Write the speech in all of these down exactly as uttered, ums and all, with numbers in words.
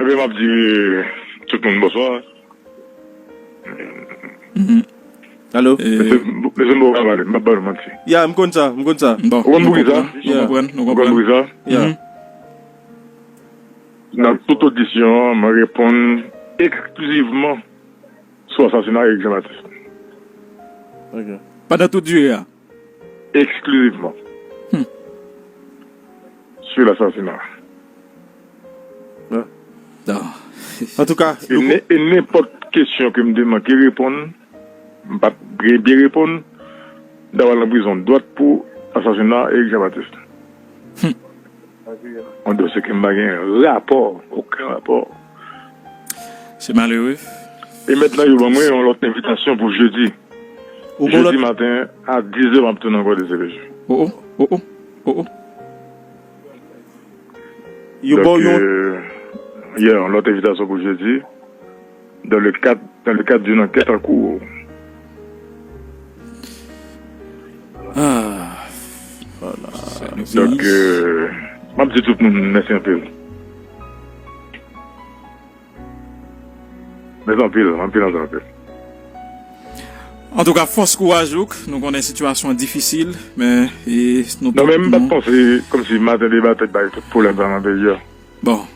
M ap di tout moun bonswa. Alo? Mesye, mesye, m poko ka pale, m ap ba nou manti. Ya, m konn sa, m konn sa. Bon, ou konn poukisa? Nou konprann, nou konprann. Ou konn poukisa? Ya. Nan tout odisyon an, mwen reponn eksklizivman sou asasina Eric Jean Baptiste. Ok. Pandan tout dire a? Eksklizivman. Hmm. Sur l'assassinat. Antouka, e nenpòt kesyon ke m te manke reponn, m pa t byen reponn, m ta pral nan prizon dwat pou asasina Eric Jean Baptiste. Hmm. Yon dosye ke m pa gen rapò, okenn rapò. Se malere. E mentnan, yo ban mwen yon lòt envitasyon pou jedi. Jedi maten, a dizè, m ap tounen ankò D C P J. Oh, oh, oh, oh, oh, oh. Yo ba w yon, euh, yon lòt envitasyon pou jedi, dans le cadre, dans le cadre d'une enquête en cours. Ah, voilà. Donk, euh, m ap di tout moun mèsi anpil. Mèsi anpil, anpil, anpil, anpil. Antouka, fòs, kouraj, Luc. Nou konnen sitiyasyon an difisil, men, e, nou... Non, men m pa t panse kòmsi maten deba t ap bay tout pwoblèm sa nan peyi a. Bon.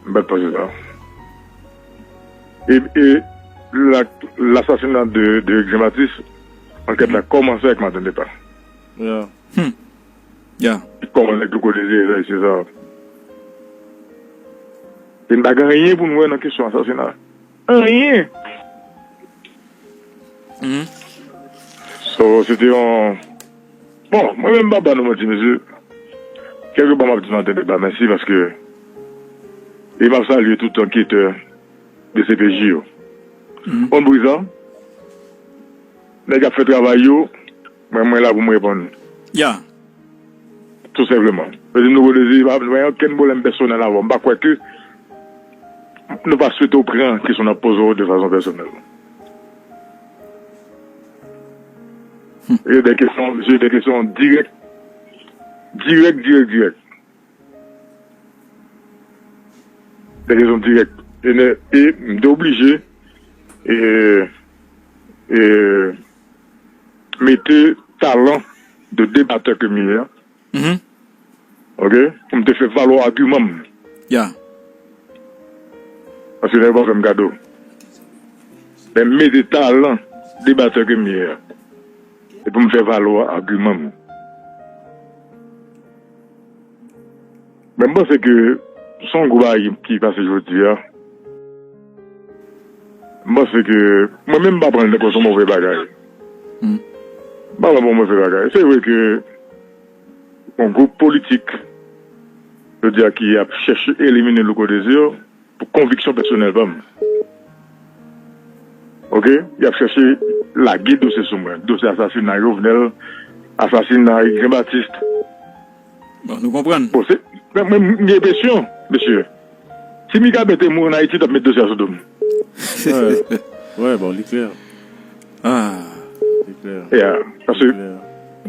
M pa t panse sa. E, e la, lasasina de, de Eric Jean Baptiste, ankèt la kòmanse avèk maten deba. Yeah. Hmm. Ya. Kòman nèg Louko Désiré sa, se sa. E n pa gen anyen pou n wè nan kesyon asasina. Anyen. Mhm. So, se te yon, bon, mwen menm m pa ba nou manti, mesye. Kèlkepwen m ap di maten deba mèsi paske, e m ap salye tout anketè D C P J yo. Mhm. Konn bri sa? Nèg ap fè travay yo, mwen, mwen la pou m reponn. Ya. Tou senpleman. Vle di m nou kote di, pa gen okenn pwoblèm pèsonèl avè w. M pa kwè ke nou pa swete w pran kesyon n ap poze w de fason pèsonèl. Hmm. E de kesyon, se de kesyon dirèk. Dirèk, dirèk, dirèk. De kesyon dirèk. E, e m te oblije, e, e, mete talan de debatè ke m ye a. Mhm. Ok? Pou m te fè valwa agiman m. Ya. Paske nèg yo pa fè m kado. Men m mete talan debatè ke m ye a. E pou m fè valwa agiman m. Men m panse ke se yon gwo bagay ki pase jodi a. M panse ke mwen menm m pa pran l tankou se yon move bagay. Hmm. M pa pran l pou yon move bagay. Se vre ke yon gwoup politik, jodi a, ki ap chèche elimine Louko Désir, pou konviksyon pèsonèl pa m. Ok? Y ap chèche lage dosye sou mwen. Dosye asasina Jovenel, asasina Eric Jean Baptiste. Bon, nou konprann. Bon, se, men, men, m gen enpresyon, mesye. Si Mika Ben te mouri an Ayiti, t ap met dosye a sou do m. Wè, wè, bon, li klè. Ah. Li klè. Yeah, paske,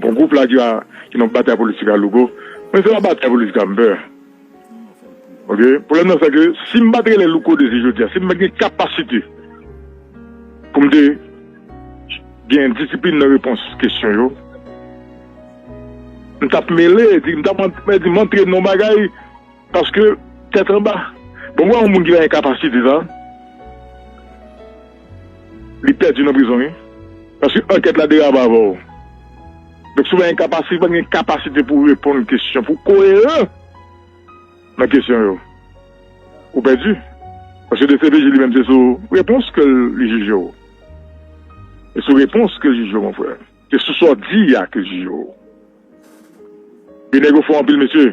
bon, gwoup la ki a, ki nan batay politik a Louko, mwen se pa batay politik la m pè. Ok? Pwoblèm nan se ke si m pa t rele Louko Désir jodi a, si m pa t gen kapasite pou m te gen disiplin nan repons kesyon yo, m t ap mele, di, m t ap an-, di, m antre nan yon bagay paske tèt anba. Bon, mwen, yon moun ki pa gen kapasite sa, li pèdi nan prizon, wi. Paske ankèt la derape avè w. Donk, si w pa gen kapasite, pa gen kapasite pou reponn kesyon, pou koeran nan kesyon yo, ou pèdi. Paske D C P J li menm se sou repons ke li jije w. E sou repons ke l jije w, mon frè. Se sou sa w di a ke l jije w. E nèg yo fò anpil, mesye.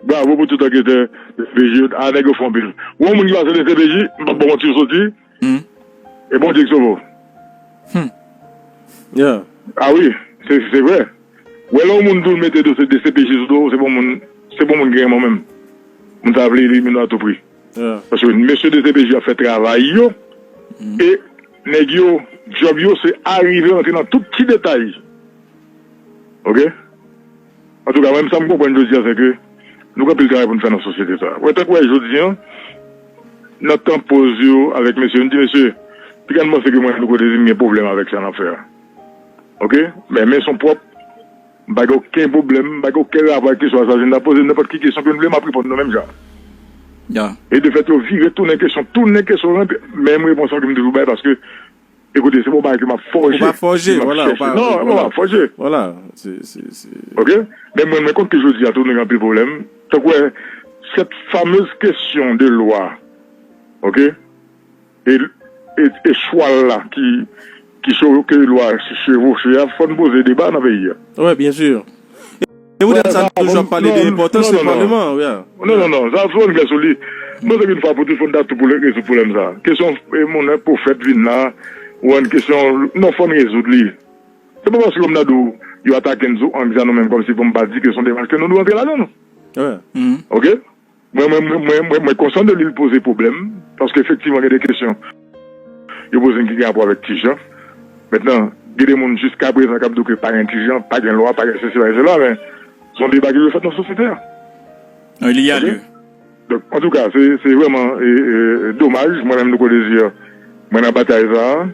Bravo pou tout anketè D C P J yo. A, nèg yo fò anpil. Ou yon moun ki pase D C P J, m p ap ba w manti, ou soti. Hmm. E Bondye ki sove w. Hmm. Yeah. A wi, se, se vre. Wè lè yon moun di w mete dosye D C P J sou do w, se bon moun, se bon moun ki renmen w menm. Moun sa vle elimine w a tou pri. Yeah. Paske mesye D C P J ap fè travay yo, hmm, e nèg yo, djòb yo, se arive rantre nan tout ti detay. Ok? Antouka, mwen, sa m konprann jodi a, se ke nou gen anpil travay pou n fè nan sosyete sa. Wè, tankou wè jodi a, Nan tan poz yo avèk mesye, m di, "Mesye, piga n panse ke mwen, Louko Dezi, m gen pwoblèm avèk sa n ap fè a. Oke? Men, men se yon pwòp, m pa gen okenn pwoblèm, m pa gen okenn rapò avèk kesyon asasinay. Poze m nenpòt ki kesyon ke n vle, m ap reponn nou menm jan." Ya. E de fèt, yo vire tounen kesyon, tounen kesyon, menm repons lan ke m toujou bay, paske, ekoute, se pa yon bagay ke m ap fòje. Ou pa fòje, ke m ap vwala, ou chèche. pa, Non, ou, m pa fòje. Vwala, se, se, se. Oke? Men mwen, mwen konn ke jodi a tou, nou gen anpil pwoblèm. Tankou, cette fameuse question de loi, oke? E, e, e chwal la ki, ki cho-, ke lwa chevoche a, fò n poze deba nan peyi a. Wi, byen si. E poutèt sa, nou toujou ap pale de enpòtans se paleman, wi. Non, non, non, sa fò n klè sou li. Mwen, se yon fwa pou tout, fò n ta tou pou rezoud pwoblèm sa. Kesyon, e, moun, pwofèt vin la, ou an kesyon, non, fò n rezoud li. Se pa paske m ta di w, yo atake n sou ang sa nou menm, kòmsi pou m pa di ke se yon demach ke nou dwe antre ladan l. Wi. Oke? Mwen, mwen, mwen, mwen, mwen, mwen konsyan de li, l poze pwoblèm, paske efektivman, gen de kesyon yo poze m ki gen rapò avèk Ti Jan. Mentnan, gen de moun jiska prezan k ap di w ke pa gen Ti Jan, pa gen lwa, pa gen sesi, pa gen sela, men se yon deba ki dwe fèt nan sosyete a. Non, il y a lieu. Donk, antouka, se, se vrèman, e, e, domaj, mwen menm, Louko Dezi, mwen nan batay sa a.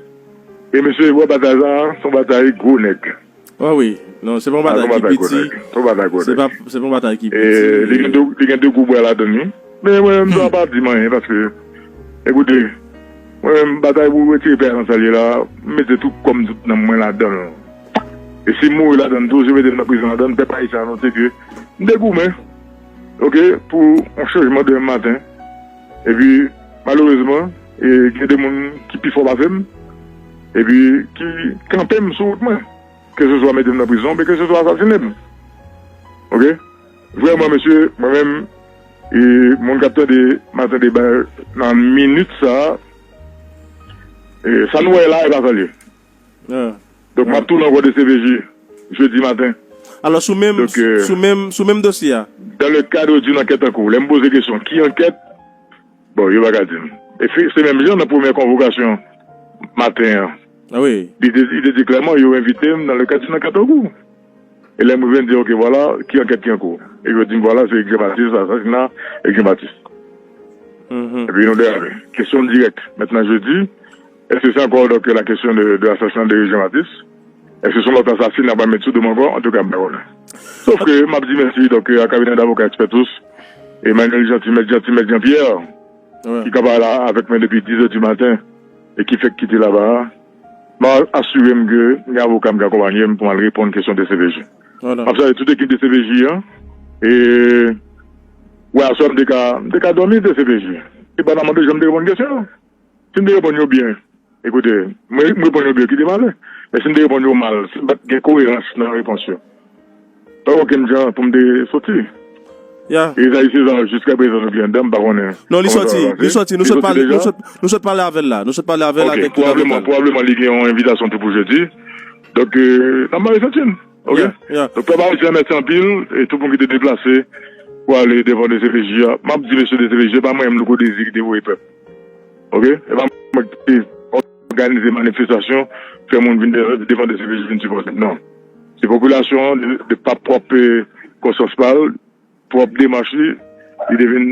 E mesye, wè batay sa a, se yon batay gwo nèg. Wi, wi. Non, se pa yon Ah, se batay yon ki batay gwo piti. nèg. Se yon batay gwo Se nèg. pa, se pa yon batay ki E li gen piti. de, li gen de gwoup bwa ladan li. Men mwen, m pa di m anyen paske, ekoute, mwen menm, batay pou retire peyi a nan sa l ye la, m mete tout kò m, tout nanm mwen ladan l. E si m mouri ladan l tou, si yo mete m nan prizon ladan l, pèp ayisyen an note ke m te goumen, oke, pou yon chanjman demen maten. Epi, malerezman, e, gen de moun ki pi fò pase m, epi ki kanpe m sou wout mwen. Ke se swa mete m nan prizon, oubyen ke se swa asasinen m. Oke? Vrèman, mesye, mwen menm, e moun k ap tande Maten Deba nan minit sa a, e, sa nou wè la, e pa sa l ye. Donk, m ap tounen ankò D C P J jedi maten. Alò, sou menm, Donk, euh, sou menm, sou menm dosye a. Dans le cadre d'une enquête en cours. Lè m poze kesyon, ki ankèt? Bon, yo pa ka di m. E se, se menm jan nan premyè konvokasyon maten an. Ah wi. Li te, li te di klèman, yo envite m dans le cadre d'une enquête en cours. E lè m vin di, oke, vwala, ki ankèt ki an kou? E yo di m, vwala, se Jean Baptiste, asasina Jean Baptiste. Mhm. Epi nou derape. Kesyon dirèk. Mentnan, jedi, èske se ankò, donk, la kesyon de, de l'assassinat de Jean Baptiste? Èske se yon lòt asasina y ap met sou do m ankò? Antouka, m pa konnen. Sof ke m ap di mèsi, donk, a kabinè davoka Expertus, Emmanuel Jeanty, Mèt Jeanty, Mèt Jean Pierre, Wi. ki kapab la avèk mwen depi dis è di maten e ki fèk kite laba a, m a asire m ke gen avoka m ki akonpaye m pou m al reponn kesyon D C P J. Vwala. M ap salye tout ekip D C P J an. E wè, aswè m te ka, m te ka dòmi D C P J. E pandan m ap jan m te reponn kesyon yo. Si m te reponn yo byen, ekoute, mwen, mwen reponn yo byen, kite m ale. Men si m te reponn yo mal, si m pa t gen koerans nan repons yo, pa gen okenn jan pou m te soti. Ya. E Esaü César, jiska prezan, nou gen anndan, m pa konnen. Non, li kòman sa sòti, va li pase. sòti. Nou Li sòt sòti pale, deja? nou sòt, nou sòt pale avè l la. Nou sòt pale avè l Ok, avèk tout pwobableman, avoka l. Pwobableman, li gen yon envitasyon tou pou jedi. Donk, euh, n ap mare senti n. Ok? Ya, ya. Donk, pèp ayisyen, mèsi anpil. E tout moun ki te deplase pou ale devan D C P J a. M ap di mesye D C P J, se pa mwen menm, Louko Dezi, ki te voye pèp. Ok? E pa mwen ki te òganize manifestasyon, fè moun vin de-, devan D C P J vin sipòte m. Non. Se popilasyon an, de, de pa pwòp, eh, konsyans pa l, pwòp demach li, li te vin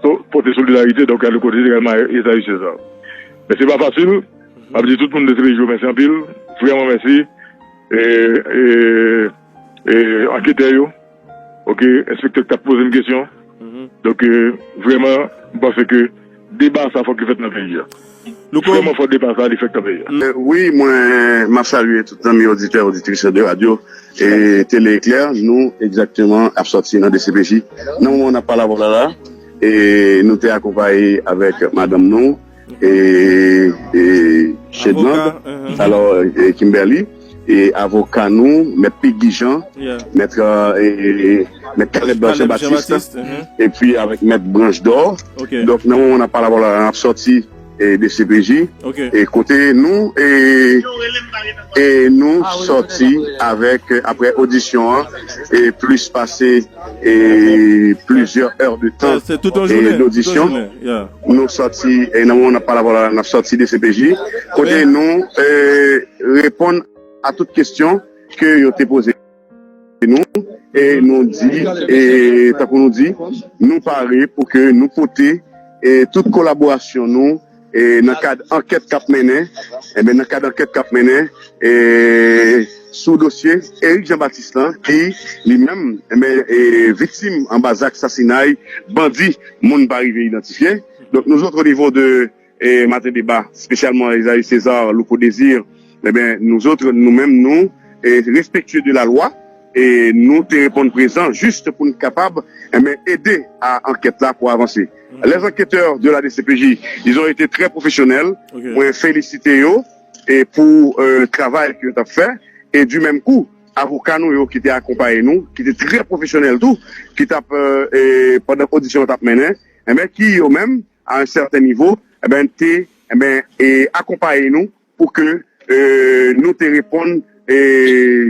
so-, pote solidarite, donk, a Louko Dezi, egalman Esaü César. Men se pa fasil. M ap di tout moun D C P J yo mèsi anpil. Vrèman mèsi. E, e, e, anketè yo. Ok, enspektè k t ap poze m kesyon. Donk, eh, vrèman, m panse ke deba sa fòk li fèt nan peyi a. Louko, Vrèman, fòk deba sa li fèt nan peyi a. Euh, wi, mwen, m ap salye tout zanmi oditè, oditris de radyo e Tele Eklè. Nou, egzakteman, ap sòti nan D C P J. Nan moman n ap pale avè w la, la, e nou te akonpaye avèk madanm nou, e, e Chedland, avoka, mhm. Alò, e Kimberly, e avoka nou, mèt Piggy Jean, Yeah. mèt, e, e, mèt Caleb Caleb Jean-Baptiste, Jean-Baptiste, mhm. Epi avèk mèt Branche d'Or. Ok. Donk, nan moman n ap pale avè w la, n ap sòti e, D C P J. Ok. E kote nou, e, e nou sòti avèk, e, apre odisyon an, e plis pase, e plizyè è de tan Se, se tout yon e, jounen, tout yon dodisyon. Jounen, yeah. Nou sòti, e nan moman n ap pale avè w la, n ap sòti D C P J. Kote Men nou, e, reponn a tout kesyon ke yo te poze nou, e nou di, e tankou nou di, nou pare pou ke nou pote e tout kolaborasyon nou e nan kad ankèt k ap mennen, enben, nan kad ankèt k ap mennen e sou dosye Eric Jean Baptiste lan, ki li menm, enben, e viktim anba zak sasinay bandi moun pa rive idantifye. Donk, nous autres, au niveau de e Maten Deba, espesyalman Esaü César, Louko Désir, enben, nous autres, nou menm, nou e respektye de la lwa, e nou te reponn prezan jis pou n kapab, enben, ede a ankèt la pou avanse. Les enquêteurs de la D C P J, ils ont été très professionnels. Mwen felisite yo e pou e travay ke yo t ap fè. E du menm kou, avoka nou yo ki te akonpaye nou, ki te trè pwofesyonèl tou, ki t ap, e, e, pandan odisyon yo t ap mennen, enben, ki yo menm, a yon sèten nivo, enben, te, enben, e akonpaye nou pou ke e nou te reponn e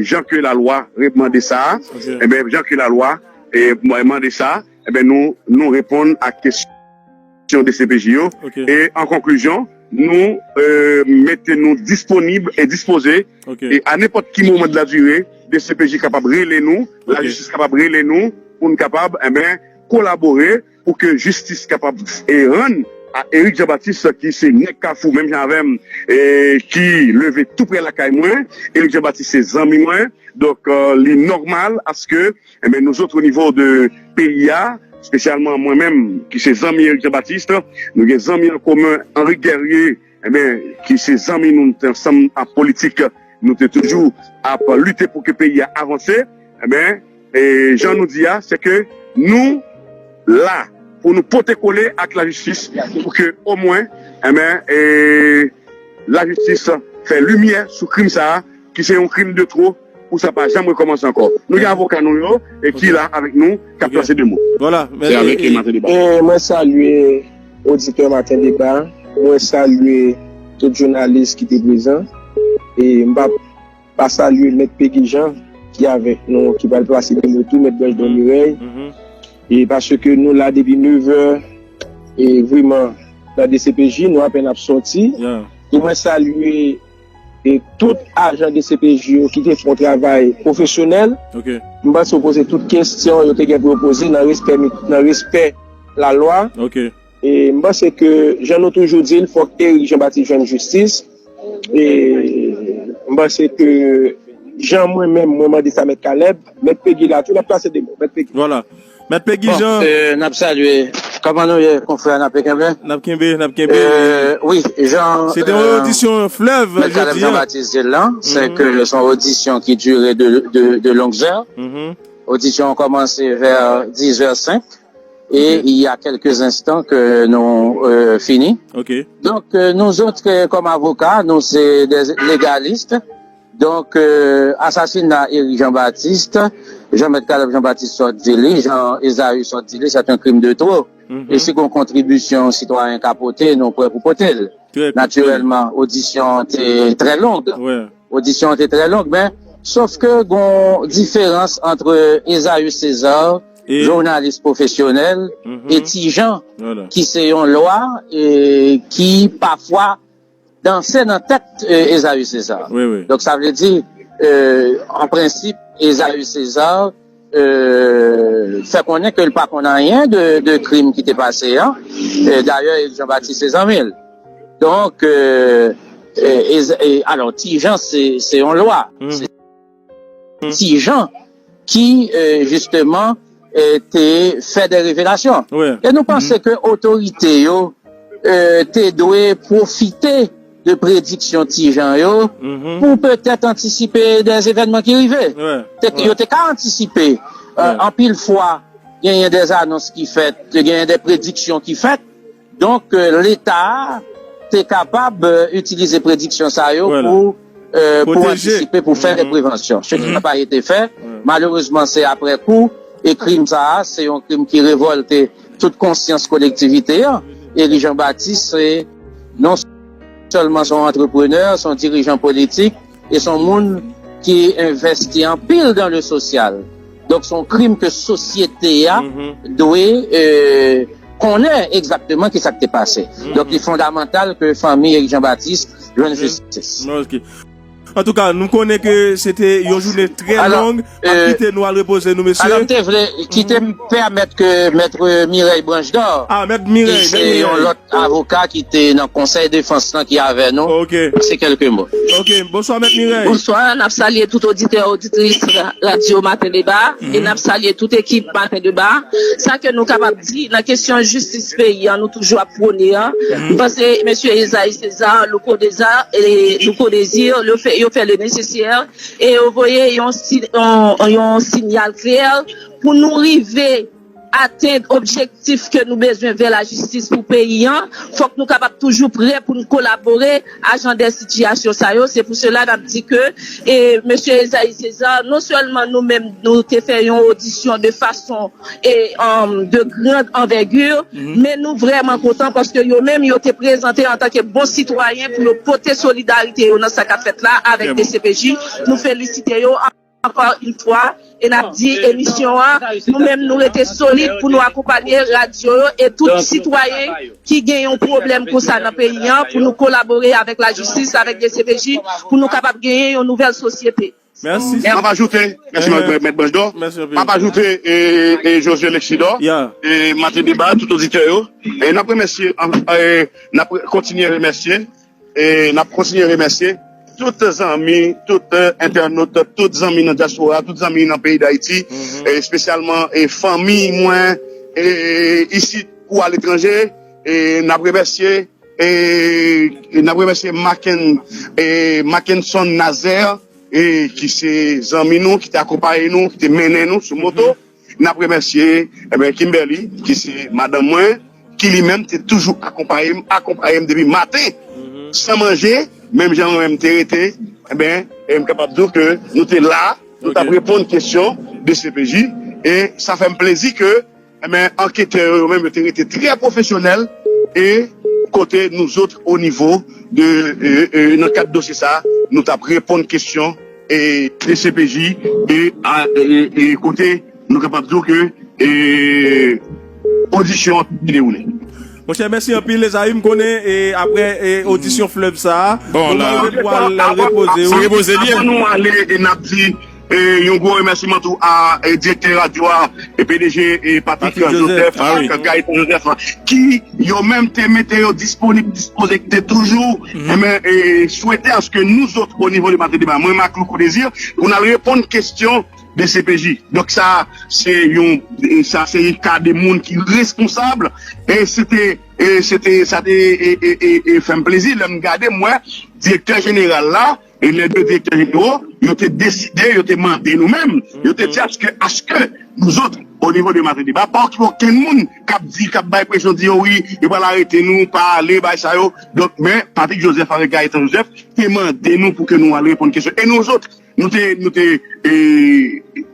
jan ke lalwa mande sa a. Enben, jan ke lalwa e mande sa a, enben, nou, nou reponn ak kesyon D C P J yo. E an konklizyon, nou e mete nou disponib e dispoze e a nenpòt ki moman de la dire, D C P J kapab rele nou, lajistis kapab rele nou pou n kapab, enben, kolabore pou ke jistis kapab e rann a Eric Jean Baptiste, ki se nèg Kafou, menm jan avè m, e ki leve tou prè lakay mwen. Eric Jean Baptiste se zanmi mwen. Donk, e, li nòmal aske, enben, nous autres, au niveau de peyi a, espesyalman mwen menm, ki se zanmi Eric Jean Baptiste, nou gen zanmi an komen, Henri Guerrier, enben, ki se zanmi nou, nou te ansanm ap politik, nou te toujou ap lite pou ke peyi a avanse, enben, e jan nou di a, se ke nou la pou nou pote kole ak lajistis, pou ke omwen, enben, e lajistis fè limyè sou krim sa a, ki se yon krim de twò, pou sa pa janm rekòmanse ankò. Nou gen avoka nou yo, e ki la avèk nou, k ap plase de mo. Vwala. Se avèk e, Maten Deba. E mwen salye oditè Maten Deba, mwen salye tout jounalis ki te prezan, e m pa, pa salye Mèt Pegi Jean, ki avèk nou, ki pral plase de mo tou, Mèt Blanche Don Mireille. E paske nou la depi nevè, e vreman, nan D C P J, nou apèn ap sòti. E mwen salye e tout ajan D C P J yo ki te fè yon travay pwofesyonèl. M panse yo poze tout kesyon yo te gen pou yo poze nan respè, nan respè lalwa. E m panse ke, jan nou toujou di l, fòk Eric Jean Baptiste jwenn jistis. E m panse ke, jan mwen menm, mwen mande sa Mèt Caleb, Mèt Pegi la tou, l ap plase de mo. Mèt Pegi. Vwala. Mèt Pegi Jean. Bon, e, n ap salye. Kòman nou ye, konfrè, n ap kenbe? N ap kenbe, n ap kenbe. E, wi, jan, se te yon e, odisyon flèv Mèt Caleb jodi a. Jean Baptiste di l lan, se ke se yon odisyon ki dire de, de, de longues heures. Odisyon an kòmanse vè dix heures cinq e il y a quelques instants que nou e, fini. Donk, e, nou zòt, e, kòm avoka, nou se de legalis. Donk, e, asasina Eric Jean Baptiste, jan Mèt Caleb Jean Baptiste sot di li, jan Esaü sot di li, se yon krim de twò. E si gon kontribisyon sitwayen ka pote, nou prè pou pote l. Natirèlman, odisyon an te trè long. Odisyon an te trè long, men, sof ke gon diferans ant Esaü César, jounalis pwofesyonèl, e Ti Jan, ki se yon lwa, e ki pafwa danse nan tèt e, Esaü César. Donk, sa vle di, e, an prensip, Esaü César e, fè konnen ke l pa konn anyen de, de krim ki te pase an. E, dayè, Eric Jean Baptiste se zanmi l. Donk, e, e, e, e, alò, Ti Jan, se, se yon lwa. Se Ti Jan ki, e, jisteman, e, te fè de revelasyon. E nou panse ke otorite yo, e, te dwe pwofite de prediksyon Ti Jan yo pou petèt antisipe de evènman ki rive. Te, yo te ka antisipe. E, anpil fwa, genyen de anons ki fèt, genyen de prediksyon ki fèt. Donk, e, Leta a te kapab, e, itilize prediksyon sa yo pou, e, pou antisipe, pou fè de prevansyon. Se ki pa été fè. Malerezman, se aprè kou. E krim sa a, se yon krim ki revòlte tout konsyans kolektivite an. Eric Jean Baptiste, se non sèlman se yon antreprenè, se yon dirijan politik, e se yon moun ki envèsti anpil dans le social. Donk, se yon krim ke sosyete a dwe, e, konnen egzakteman ki sa k te pase. Donk, li fondamantal ke fanmi Eric Jean Baptiste jwenn jistis. Antouka, nou konnen ke se te yon jounen trè long. M ap kite nou al repoze nou, mesye. Alò, m te vle, kite m pèmèt ke Mèt Mireille Branche d'Or, ki se yon lòt avoka ki te nan Konsèy Defans lan ki avè nou, pase kèlke mo. Ok, bonswa, Mèt Mireille. Bonswa, n ap salye tout oditè, oditris ra- Radio Matin Débat, e n ap salye tout ekip Matin Débat. Sa ke nou kapab di, nan kesyon jistis peyi an, nou toujou ap pwone an. M panse mesye Esaïe César, Louko Désir, e Louko Désir, yo fè, yo fè le nesesè e yo voye yon, si- yon, yon siyal klè pou nou rive atenn objektif ke nou bezwen vè lajistis pou peyi an. Fòk nou kapab toujou prè pou nou kolabore ajan de sitiyasyon sa yo. Se pou sela n ap di ke, e, mesye Esaïe César, non sèlman nou menm nou te fè yon odisyon de fason e, um, de grande envergure, men nou vrèman kontan paske yo menm yo te prezante antanke bon sitwayen pou yo pote solidarite yo nan sa k ap fèt la avèk D C P J. Nou felisite yo ankò yon fwa e n ap di emisyon an, nou menm nou rete solid pou nou akonpanye radyo yo e tout sitwayen ki gen yon pwoblèm konsa nan peyi an pou nou kolabore avèk lajistis, avèk D C P J, pou nou kapab genyen yon nouvèl sosyete. Mèsi. M ap ajoute, mèsi, Mèt Branche d'Or. M ap ajoute, e, e, Josué Lexidor, e, Matin Débat, tout oditè yo. E n ap remèsye, e, n ap kontinye remèsye, e n ap kontinye remèsye tout zanmi, tout, e, entènot, tout zanmi nan dyaspora, tout zanmi nan peyi Dayiti, e espesyalman, e, fanmi mwen, e, isit ou aletranje, e n ap remèsye, e, e n ap remèsye Maken, e, Mackenson Nazaire, e ki se zanmi nou, ki te akonpaye nou, ki te mennen nou sou moto. N ap remèsye, enben, Kimberly, ki se madanm mwen, ki li menm te toujou akonpaye m, akonpaye m depi maten, san manje, menm jan mwen menm te rete, enben, e m kapab di w ke nou te la, nou t ap reponn kesyon D C P J, e sa fè m plezi ke enben, anketè yo, yo menm, yo te rete trè pwofesyonèl e kote nou zòt, o nivo de, e, e, nan kad dosye sa, nou t ap reponn kesyon e D C P J e, a, e, e kote nou kapab di w ke, e, odisyon an te dewoule. Monchè, mèsi anpil, Esaïe. M konnen, e, apre, e, odisyon flèb sa a, ou pral repoze w. Avan nou ale, e n ap di, e, yon gwo remèsiman tou a, e, direktè radyo a, e, P D G, e, Patrick Joseph ak Gaëtan Joseph, ki yo menm te mete yo disponib, dispoze, ki te toujou, enben, e, swete aske nou zòt, o nivo de Matin Débat, mwen menm ak Louko Désir, pou n al reponn kesyon D C P J. Donk sa, se yon, e, sa se yon ka de moun ki responsab, e se te, e se te, sa te, e, e, e, e fè m plezi lè m gade, m wè direktè jeneral la, e lè de direktè jenero, yo te deside, yo te mande nou menm, yo te di aske, aske nou zòt, o nivo de Matin Débat, pa okipe okenn moun k ap di, k ap bay presyon, di yo wi, yo pral arete nou, pa ale, bay sa yo. Donk, men, Patrick Joseph avèk Gaëtan Joseph te mande nou pou ke nou al reponn kesyon. E nou zòt, nou te, nou te, e,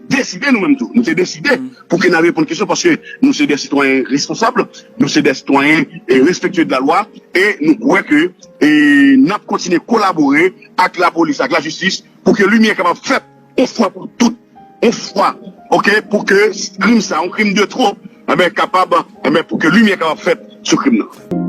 deside nou menm tou. Nou te deside pou ke n al reponn kesyon paske nou se de sitwayen responsab, nou se de sitwayen, e, respektye de la lwa, e nou kwè ke, e, n ap kontinye kolabore ak lapolis, ak lajistis, pou ke limyè kapab fèt yon fwa pou tout, yon fwa, oke, pou ke krim sa, yon krim de twòp, enben, kapab, enben, pou ke limyè kapab fèt sou krim nan.